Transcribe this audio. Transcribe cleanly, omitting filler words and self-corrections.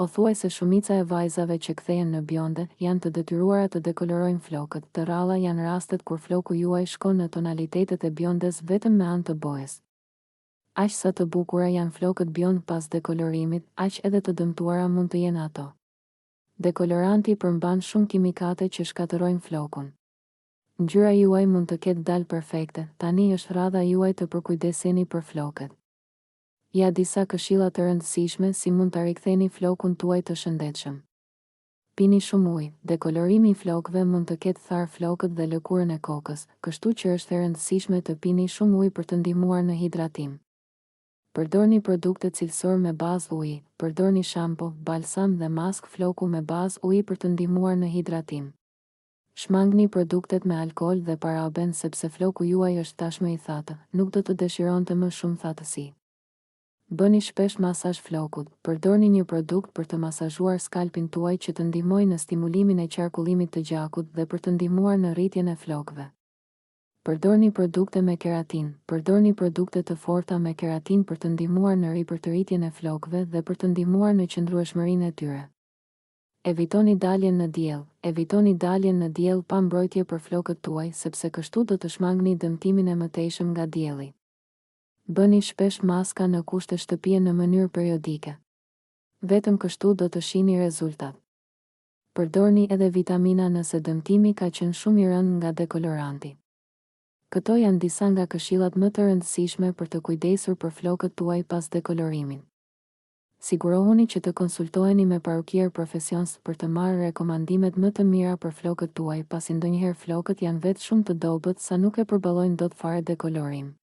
Pothuajse shumica e vajzave që kthehen në bjonde, janë të detyruara të dekolorojnë flokët, të rralla janë rastet kur floku juaj shkon në tonalitetet e bjondes vetëm me anë të bojës. Aq sa të bukura janë flokët bjond pas dekolorimit, aq edhe të dëmtuara mund të jenë ato. Dekoloranti përmban shumë kimikate që shkatërrojnë flokun. Ngjyra juaj mund të ketë dalë perfekte, tani është radha juaj të përkujdeseni për flokët. Ja disa këshilla të rëndësishme si mund ta riktheni flokun tuaj të shëndetshëm. Pini shumë ujë, dekolorimi i flokëve mund të ketë tharë flokët dhe lëkurën e kokës, kështu që është e rëndësishme të pini shumë ujë për të ndihmuar në hidratim. Përdorni produkte cilësorë me bazë uji, përdorni shampo, balsam dhe maskë floku me bazë uji për të ndihmuar në hidratim. Shmangni produktet me alkool dhe paraben sepse floku juaj është tashmë i thatë, nuk do të dëshironte më shumë thatësi. Bëni shpesh masazh flokut, përdorni një produkt për të masazhuar skalpin tuaj që të ndihmojë në stimulimin e qarkullimit të gjakut dhe për të ndihmuar në rritjen e flokëve. Përdorni produkte me keratinë, përdorni produkte të forta me keratinë për të ndihmuar në ripërtëritjen e flokëve dhe për të ndihmuar në qëndrueshmërinë e tyre. Evitoni daljen në diell. Evitoni daljen në diell pa mbrojtje për flokët tuaj sepse kështu do të shmangni dëmtimin e mëtejshëm nga dielli. Bëni shpesh maska në kushte shtëpie në mënyrë periodike. Vetëm kështu do të shihni rezultat. Përdorni edhe vitamina nëse dëmtimi ka qenë shumë i rëndë nga dekoloranti. Këto janë disa nga këshillat më të rëndësishme për të kujdesur për flokët tuaj pas dekolorimit. Sigurohuni që të konsultoheni me parukier profesionist për të marrë rekomandimet më të mira për flokët tuaj pasi ndonjëherë flokët janë vetë shumë të dobët sa nuk e përballojnë dot fare dekolorim.